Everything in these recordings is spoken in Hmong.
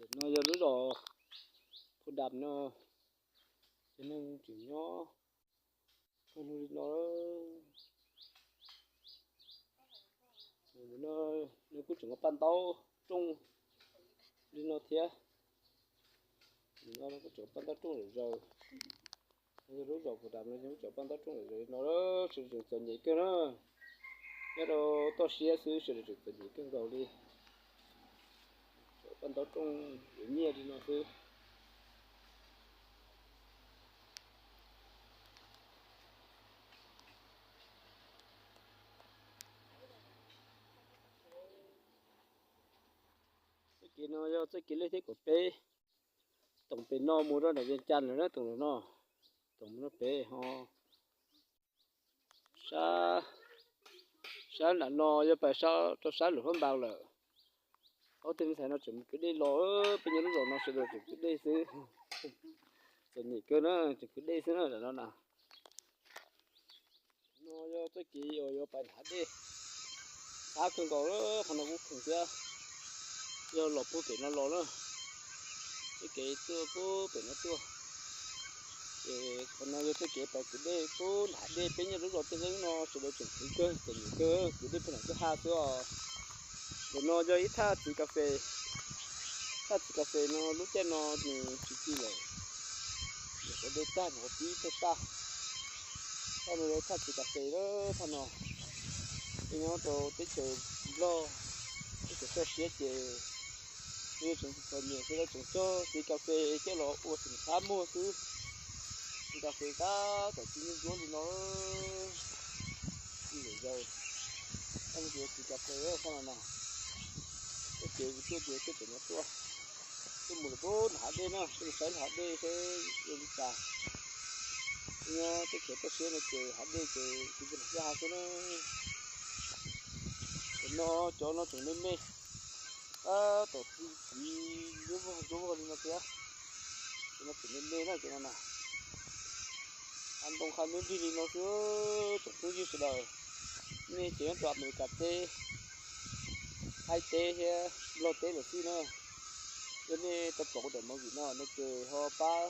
Ntawm no yog lub zos Phu Dam no, cov neeg tseem nyob pawg lug li no. Ntawm no nws kuj tseem muaj paj ntaub rooj li no thiab. Ntawm no kuj tseem muaj paj ntaub rooj zom zaws. Yog lub zos Phu Dam no kuj tseem muaj paj ntaub rooj zom zaws li no, sawv daws tseem txom nyem kawg na. Nyob rau toj siab xwb sawv daws tseem txom nyem kawg nkaus li. Tseem muaj paj ntaub rooj yuav nyiaj li no xwb. Txoj kev no yog txoj kev lej thib kaum peb, toom pem no mus rau nram Vias Cas lawm na, toom no, toom mus rau pem ho sab, sab nram no yog pas rau sab Luam Hlob Npas lawm. Ob tug me ntxhais no tseem mus kwv dej los, peb nyob lub zos no sawv daws tseem kwv dej xwb. Txom nyem kawg na, tseem kwv dej xwb na, tam no na. No yog txoj kev uas yuav pais nram hav dej, ntxhab kawg nkaus, qhov no kuj khoom thiab, yog los puag pem no los na, txoj kev tuaj puag pem no tuaj. Ces qhov no yog txoj kev pais kwv dej puag nram hav dej, peb nyob lub zos Tij Leeb no sawv daws tseem kwv kawg, txom nyem kawg, kwv dej puag nram kwj ha xwb os. Ntawm no yog ib thaj txiv kas fes, thaj txiv kas fes no lub caij no nws tsis txi lawm, nyuam qhuav de tag, nyuam qhuav pib tag tag. Thaj no yog thaj txiv kas fes lawm, thaj no. Peb nyob rau teb chaws Nplog, teb chaws toj siab ces peb tseem txom nyem, sawv daws tseem cog txiv kas fes coj los ua xeem qab muag xwb. Txiv kas fes tab tom txi ntsuab ntsuab li no, txi zom zaws. Thaj no ces txiv kas fes thaj no na. Ces kuv tuaj ces tuaj pem no tuaj, tuaj mus lawm puag nram hav dej na, tuaj mus saib lub hav dej seb zoo li cas. Nyob teb chaws toj siab no ces hav dej ces tsis ntev nram kwj ha xwb na. Cov no, cov no tseem me me, tab tom txi txiv ntsuab vog ntsuab vog li no thiab. Cov no tseem me me na, cov no na. Hav ntoo qha nruab nrig li no xwb tsoom phooj ywg sawv daws. Nej cov nyob rau Amelikas teb, Thaib teb thiab Nplog teb lawm xwb na. Yog nej tau pom kuv daim movie no no ces ho pab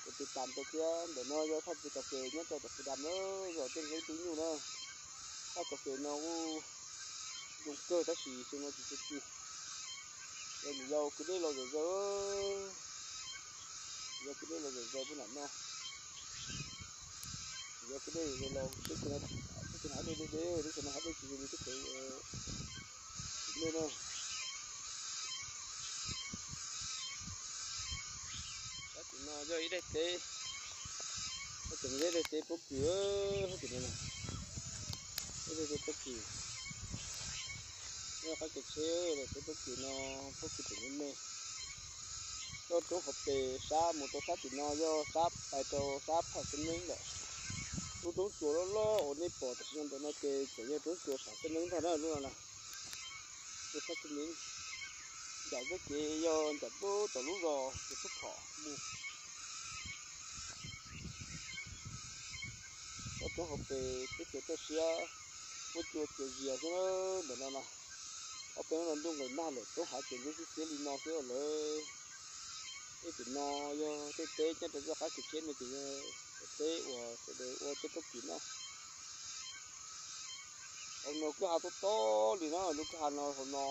kuv tiv tam rau thiab. Ntawm no yog thaj txiv kas fes nyob rau tom Phu Dam na, zos Tij Leeb tub nyuj na. Thaj kas fes no kuj zoo kawg tab sis xyoo no tsis txi txiv. Yog nws yau kwv dej los zom zaws, yau kwv dej los zom zaws puag nram no. Yau kwv dej los teb chaws no, teb chaws no hav dej deb deb, teb chaws no hav dej tsis zoo li teb chaws tsis deb na. Sab tim no yog ib daim teb, sab tim no yog ib daig teb pob kws, sab tim no, ib daig teb pob kws. Yog qab kev tsheb, daim teb pob kws no, pob kws tseem me me. Loj roob hauv pes sab mus rau sab tim no yog sab pais rau sab Phaj Xeeb Neeb lawm. Lub roob tsua loj loj uas nej pom tam sim no ntawm no ces tseem yog roob tsua Phaj Xeeb Neeb ntag na, lub no na. Tsua Phaj Xeeb Neeb. Nram txoj kev yog nram pub tom lub zos ces pub khom mus. Loj roob hauv pes teb chaws toj siab, huab cua txias zias xwb ntawm no na. Ob peb hnub no ntuj nqes nag lawm, roob hav ces ntxhub xiab xiab li no xwb lawm. Tej tim no yog tej teb nyob rau txoj qab kev tsheb no ces yog teb uas sawv daws ua teb pob kws noj. Hauv no kwj ha tob tob li na, lub kwj ha no hauv no.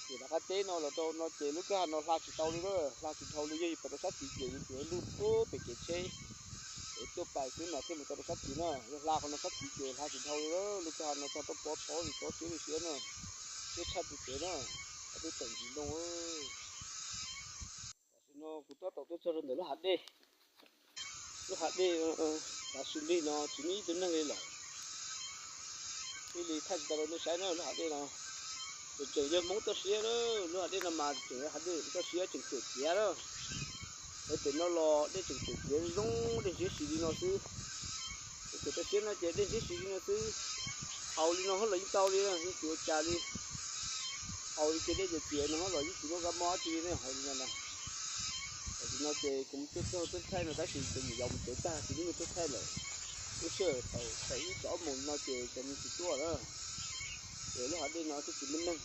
Ces rov qab teb no los rau no ces lub kwj ha no hla tsis tau li na, hla tsis dhau li, yog yus pais rau sab tid ces yus tsuas lwj pub pem kev tsheb es tuaj pais xwb mas thiaj mus tau rau sab tid na. Yog hla qhov no sab tid ces hla tsis dhau li na, lub kwj ha no txog roob pob txhob li txhob siab li siab na, siab tshaj tus cev na, qhov twb tawm ntsis ntoo. Tam sim no kuv tab tom tuaj txog rau ntawm lub hav dej. Lub hav dej tav su nrig no tsis muaj ib tug neeg li lawm. Thiaj li thaij tsis tau rau nej saib na, lub hav dej no tseem tseem yog Hmoob toj siab na, lub hav dej no mas tseem yog hav dej toj siab tseem cuam ciav na. Lawv pem no los dej tseem cuam ciav zoo, dej ntshiab si li no xwb. Dej toj siab no ces dej ntshiab si li no xwb. Haus li no hab los yeej tau li, yeej tsis ua cas li. Haus li ces dej txias txias no hab los yeej tsis muaj kab mob dab tsi li ne, haus li no na. Tam sim no ces kuv mus tuaj txog tuaj thaij no tab sis ces mus yos mus tsev tag ces yeej tuaj thaij lawm. Lub sij hawm thaum ib txog ob moos no ces cov neeg tsis tuaj na, ces lub hav dej no thiaj tsis muaj neeg.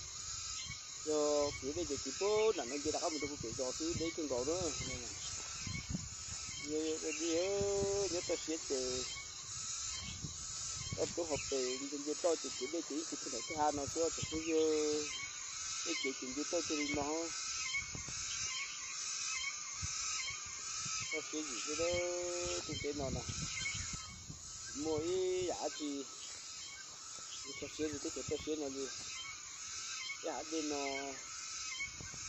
Yog kwv dej ces kwv puag nram no nce rov qab mus rau puag pem zos xwb deb kawg nkaus na. Yog ua dej nyob toj siab ces ob roob hauv pes nce nce toj ces kwv dej ces ib tug thaj nram kwj ha no xwb tsoom phooj ywg. Dej ces kwv nce toj cia li no. Toj siab yim xwb dab rooj teb no na. Tsis muaj ib yam dab tsi kho siab li teb chaws toj siab no li. Ib hav dej no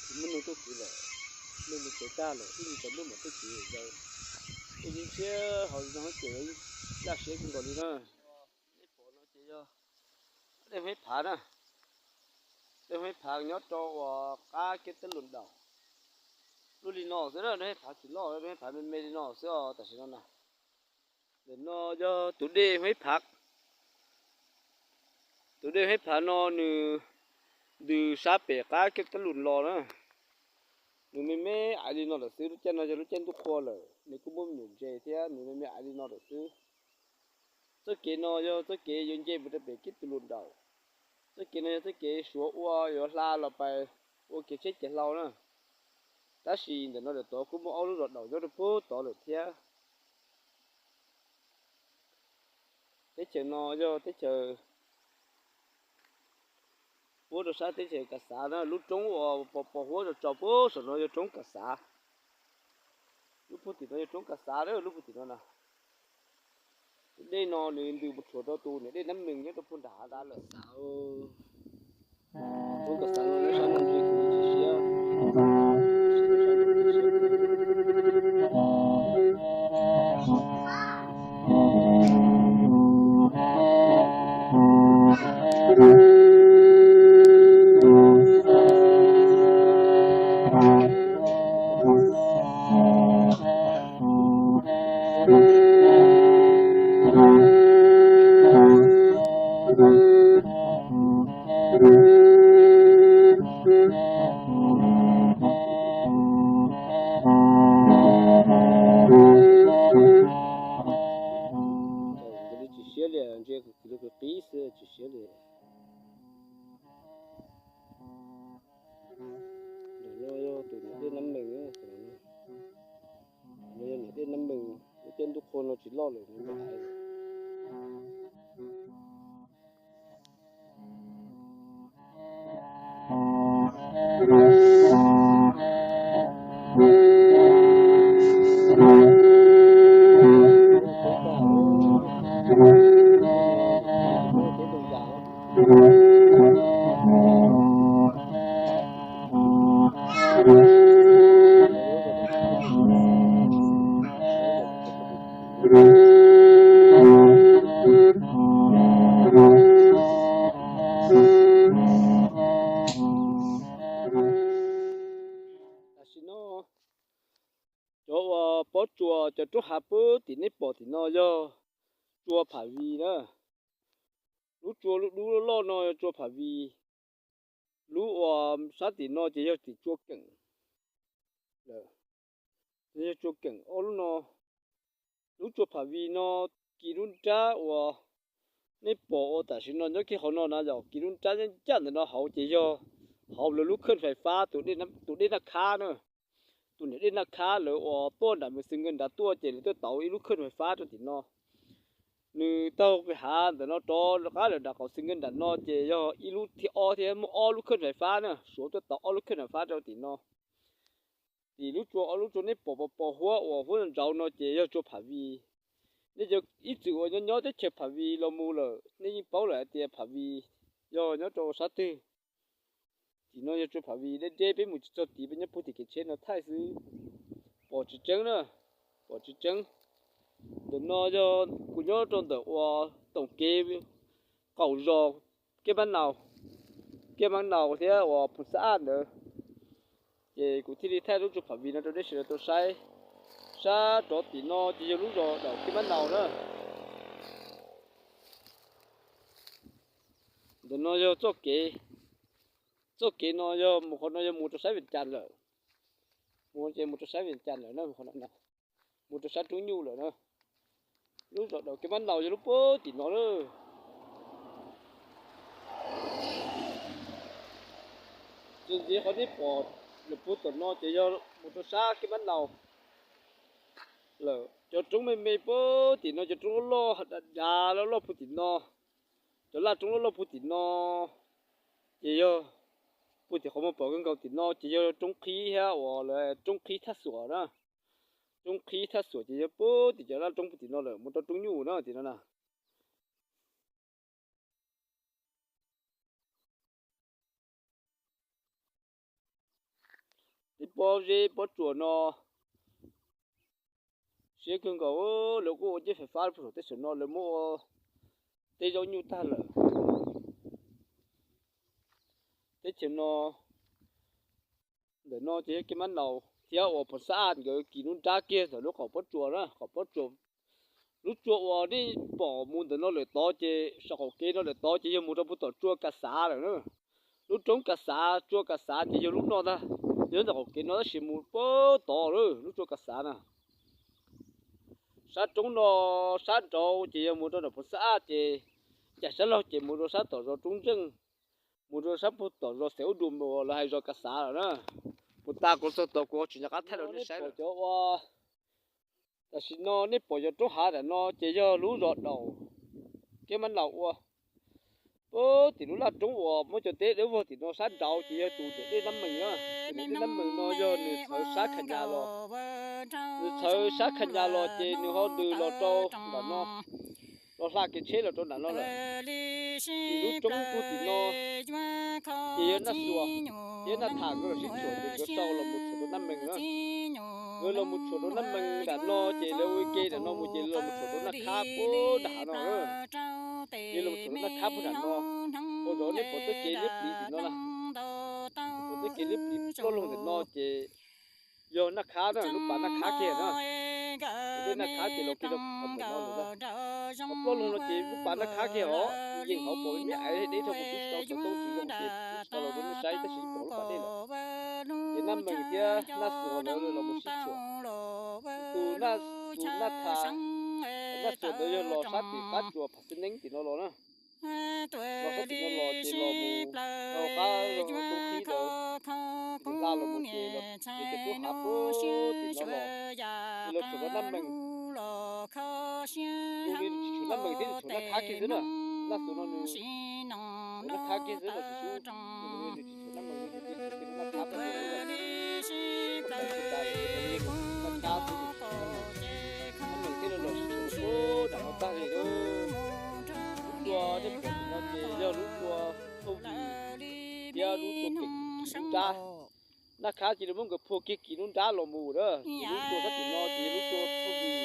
tsis muaj neeg tuaj kwv lawm, neeg mus tsev tag lawm, ib ntsis tsaus ntuj mam tuaj kwv lawm. Dej yeej ntshiab hav zoov ces laj siab kawg nkaus li na. Nej pom no ces yog dej Hmoob Phav na. Dej Hmoob Phav nyob rau uas qab kiab teb lus daus. Lub li no xwb na, dej Hmoob Phav tsis loj, dej Hmoob Phav me me li no xwb os tam sim no na. Ntawm no yog tus dej Hmoob Phav. Tus dej Hmoob Phav no nws ntws sab pem qab kiab teb lus los na. Nws me me aiv li no lawm xwb, lub caij no yog lub caij ntuj qhua lawm, nws kuj muaj me nyuam ntses thiab, nws me me aiv li no lawm xwb. Txoj kev no yog txoj kev yuav nce mus rau pem kiab teb lus daus. Txoj kev no yog txoj kev Suav ua yuav hla los pais ua kev tsheb kev hlau na. Tab sis ntawm no lawm tod kuj muaj ob lub zos daus nyob rau puag tod lawm thiab. Teb chaws no yog teb chaws puab rau sab teb chaws Kas Xav na, lub roob uas pos pos huab tso tso puag saum no yog roob Kas Xav. Lub puag tim no yog roob Kas Xav na, lub puag tim no na. Tus dej no nws ntws mus rhuav rau tus niam dej Nab Mees nyob rau puag nram hav dab lawm xav. Roob Kas Xav no nyob sab no ntsia kuv tsis siab. Tsis siab li, ntsia kwv li kwv qib xwb tsis siab li. Ntawm no yog tus niam dej Nab Mees, ntawm no yog niam dej Nab Mees, lub caij ntuj qhua no tsis loj lawm no hais. Tam sim no cov uas pob tsuas cov roob hav puag tim nej pom tim no yog tsua Pham Vis na. Lub tsua lub dub loj loj no yog tsua Pham Vis. Lub uas sab tim no ces yog tim tsua Keem. Yog tsua Keem ob lub no. Lub tsua Pham Vis no kis lub nrab uas nej pom ua tam sim no nyob kiag hauv no na yom, kis lub nrab ncaj ncaj ntawm no hauv ces yog hauv lawv lub khawj fais fab tus dej Naj Khab na. Tus niam dej Naj Khab lawv uas tuaj nram Mws Xwm Nkees nrad tuaj ces lawv tuaj tauv ib lub khawj fais fab rau tim no. Nws taug pem hav ntawm no rov qab lawm nram qaum Xwm Nkees nram no ces yog ib lub thib ob thiab, muaj ob lub khawj fais fab na, Suav tuaj tauv ob lub khawj fais fab rau tim no. Tim lub tsua ob lub tsua nej pom pos pos huab uas huab ntsauv no ces yog tsua Pham Vis. Nej cov ib txwm uas nyob nyob teb chaws Pham Vis los mus lawm nej yeej paub lawm hais tias Pham Vis yog nyob rau sab twg. Tim no yog tsua Pham Vis deb deb, peb mus tsis txog tid, peb nyob puag tim kev tsheb no thaij xwb. Pom tsis tseeb na, pom tsis tseeb. Ntawm no yog kuv nyob rau ntawm uas toom kev qaum zos Kiab Mab Naus, Kiab Mab Naus thiab uas Phoos Xab Aj ntawd. Ces kuv thiaj li thaij lub tsua Pham Vis no rau nej sawv daws tau saib. Sab rov tim no ces yog lub zos daum Kiab Mab Naus na. Ntawm no yog txoj kev, txoj kev no yog mus qhov no yog mus rau sab Vias Cas lawm. Mus ces mus rau sab Vias Cas lawm na, qhov no na, mus rau sab Roob Nyuj lawm na. Lub zos daum Kiab Mab Naus yog lub puag tim no na. Txuas ntxiv qhov nej pom lawm puag tom no ces yog mus rau sab Kab Mab Naus lawm. Cov roob me me puag tim no, cov roob loj loj dav dav loj loj puag tim no, cov laj roob loj loj puag tim no, ces yog puag tim qhov muag pom kawg nkaus tim no ces yog roob qhib thiab uas lawv roob qhib Thaj Xuam na. Roob qhib Thaj Xuam ces yog puag tim cov laj roob puag tim no lawm mus rau roob nyuj na tim no na. Tej pob zeb pob tsuas no siab kawg nkaus, lawv kuj ua ceb fais fab puag saum teb chaws no, lawv muab ua teb zaub nyuj tag lawm. Teb chaws no, ntawm no ces yog Kab Mab Naus thiab uas Phas Xab Aj nkawd kis nruab nrab kiag ntawm lub qaum pob tsuas na, qaum pob tsuas. Lub tsua uas nej pom mus ntawm no lawm tod ces saum qaum kev no lawm tod ces yog mus rau puag tom tsua Kas Xav lawm na. Lub roob Kas Xav, tsua Kas Xav ces yog lub no ntag, yog ntawm qaum kev no tab sis mus puag tod lawm lub tsua Kas Xav na. Sab roob no, sab nraud ces yog mus rau nram Phas Xab Aj ces, cas sab laug ces mus rau sab tom zos Roob Ntseej, mus rau sab puag tom zos Xeev Ub Dum uas lawv hais zos Kas Xav lawm na. Mus tas kuv txog tod kuv tsis nco qab thaij rau nej saib lawm. Cov uas tam sim no nej pom yog roob hav nram no ces yog lub zos Daus Kab Mab Naus ua. Puag tim lub laj roob uas muab cov teb dawb vog tim no sab nraud ces yog tus dej Nab Mees na. Tus dej Nab Mees no yog nws txhawv sab Khas Nyas los, nws txhawv sab Khas Nyas los ces nws ho ntws los rau nram no, los hla kev tsheb los rau nram no lawm. Ces lub roob puag tim no ces yog Naj Xuas thiab Naj Tham nkawd los sib tshuam ces nkawd sau los mus tshuam rau Nab Mees na. Nkawd los mus tshuam rau Nab Mees nram no ces lawv ua ke nram no mus ces los mus tshuam rau Naj Khab puag nram hav no na. Ces los mus tshuam rau Naj Khab puag nram no, ua zov nej pom txoj kev liab pliv tim no na. Pom txoj kev liab pliv ploj loog ntawm no ces yog Naj Khab na, lub pas Naj Khab kiag na. Tej Naj Khab ces los kiag rau qhov ntawm no lawm na. Qhov ploj loog no ces lub pas Naj Khab kiag os, yeej hauv pom me me aiv deb rau kuv twb tsis tau txhua tau tsis zoo ces twb tsis tau los rau nej saib tab sis pom lub pas dej lawm. Ces Naj Mees thiab Naj Xuas lawv los mus sib tshuam. Tus Naj, tus Naj Tham, Naj Xuas ntawd yog los sab tim qab tsuas Pham Xeeb Neeb tim no los na. Los sab tim no los ces los mus rau qab roob qhib ntawd, tus hla los mus ces los ces cov tub hav puag tim no los, ces los tshuam rau Nab Mees. Zoo li tsis tshuam Nab Mees thiab, tshuam Naj Khab kiag xwb na. Naj Xuas no nws tshuam Naj Khab kiag xwb los tsis tshuam, nws tsis tshuam Nab Mees, nws tshuam Naj Khab, Naj Khab xwb. Nab Mees thiab los los tsis tshuam, nram no tag li lawm. Lub tsua nej pom no ces yog lub tsua Thauj Vim thiab lub tsua Keem nruab nrab. Naj Khab ces lawv muab nkawd phua kiag kis nruab nrab los mus na, ces lub tsua sab tim no ces yog lub tsua Thauj Vim.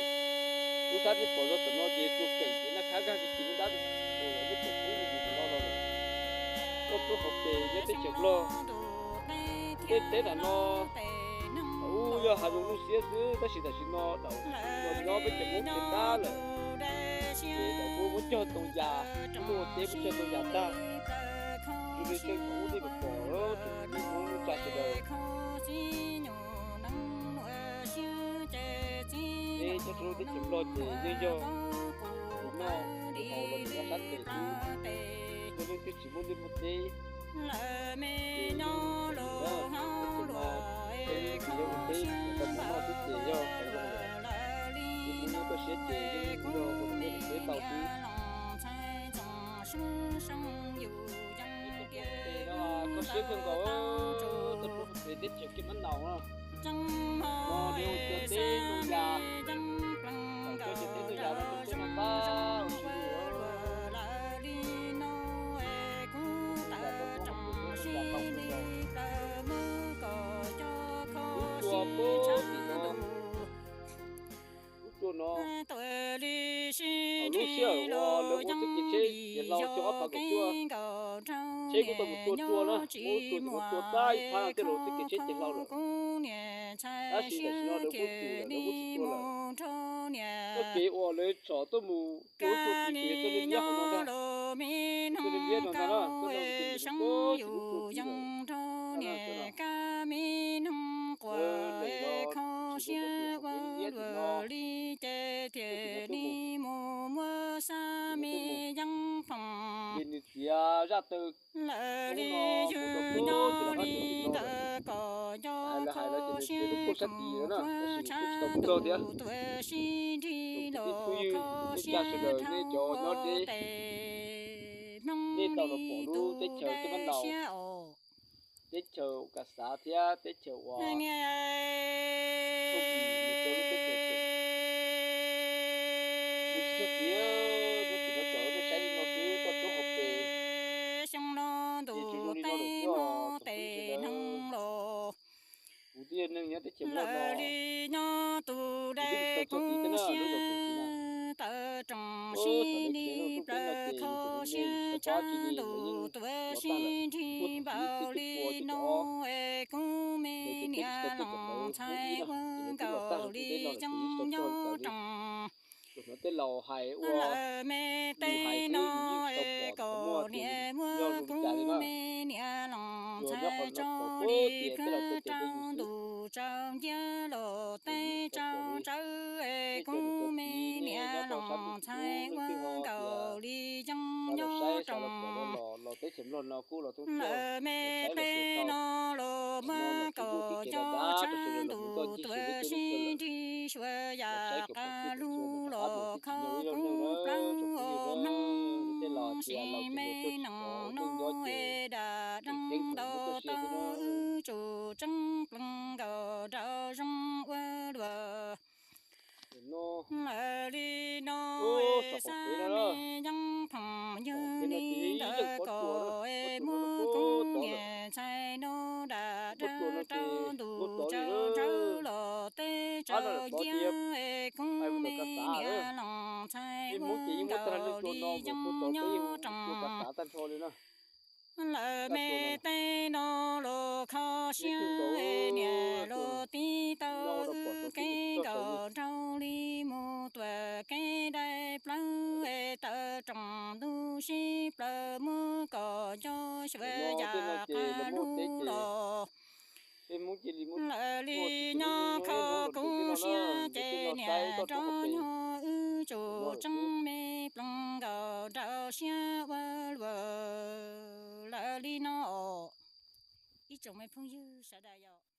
Lub sab nej pom zog tom no ces tsua Keem, ces Naj Khab nkag kiag kis nruab nrab, nej pom Thauj Vim tim no los lawm. Koj tuaj qhov pem nyob teb chaws Nplog, tej teb nram no ub yog hav zoov nuj xiab xwb, tab sis tam sim no daum nyob peb cov Hmoob tsev qab lawm, ces daum muab muab cog tau yas, muab ua teb muab cog tau yas tag. Zoo li tseem thaum ub nej pom pom tus me Hmoob neej tsa sawv daws. Peb cov teb chaws Nplog ces yeej yog tus noj tus haus los mus rau sab tes xwb, yog leej twg tsis muaj liaj muaj teb ces yog ua teb tau mov noj xwb ces yog qhov zoo lawm. Ces tus noj toj siab ces yeej yog ua teb mus teb tau xwb. Koj siab kawg nkaus, tau tuaj pem teb chaws Kab Mab Naus no, no li ua cov teb tau yas, cov teb tau yas no, teb no tab ua si lub tsua puag tim no, lub tsua no, thaum lub sij hawm uas lawv muab txoj kev tsheb ces hlau xyoo ob phav kaum cuaj, tsheb kuj tau mus tua tsua na, muab tsua ces muab tua tag ib phab no tej laus txoj kev tsheb ces hlau lawm. Tab sis tam sim no lawv muab tus lawm, lawv muab tsis tua lawm. Txoj kev uas lawv tsom tuaj mus tua lub tsua tid ces yog txoj liab liab hauv no ntag. Txoj liab liab no ntag na, txoj no ces lawv muab tsis tua lawm. Lawv daim no tsis tua tau tus liab liab tim no, txoj tim no tuaj mus, tim no tuaj mus, ces nws txiav Zaj twg lawm li yus nyob li ntawd kom nco txog sib koom cuab tshaj ntuj tuav sib nrig los kho siab rhawv ua tes Hmoob li tus tub teb chaws siab os. Teb chaws uas kav xav thiab teb chaws uas xyoo no ntuj teb no tes neeg los kuv twb yog neeg nyob teb chaws Nplog no, lawv li nyob tus dej kub siab tawm roos sib li plaws kho siab tshaj ntuj tuav sib nrig npaum li no es kuv me niam los ntxhais ua nkaus li yeej nyob roos. Lawv me tej no kom niam muab kuv me niam los ntxhais tso li kawg rau ntuj tsaus ncia los teb tsaus tsawv es kuv me niam los ntxhais ua nkaus li yeej nyob roos. Lawv me tej no los muab kom nco tshaj ntuj tuav sib nrig suav yam qab lug los kho kuv plaub hmoob sim me noog no es dam deeb ntau tau wb tsum tseeb plees nkaus rau zoo ua luaj. Lawv li no es xav me yeej phoom yug li ntawd kom es muab kuv niam ntxhais no dam dab rau ntuj tsaus ntsawv los teb tsaus ncia es kuv me niam los ntxhais ua nkaus li yeej nyob roos. Lawv me tej no los kho siab niam los tib tau wb kev nkaus nraug li mus tuam kev dai plaub tawm roos ntuj sib plaws muab kom nco xyuas yam qab lug los lawv li nyob kho kuv siab ces niam rov nyob wb tsum tseeb me plees nkaus rau siab ua luaj. Lawv li no os, ib tsoom me phooj ywg sawv daws yom.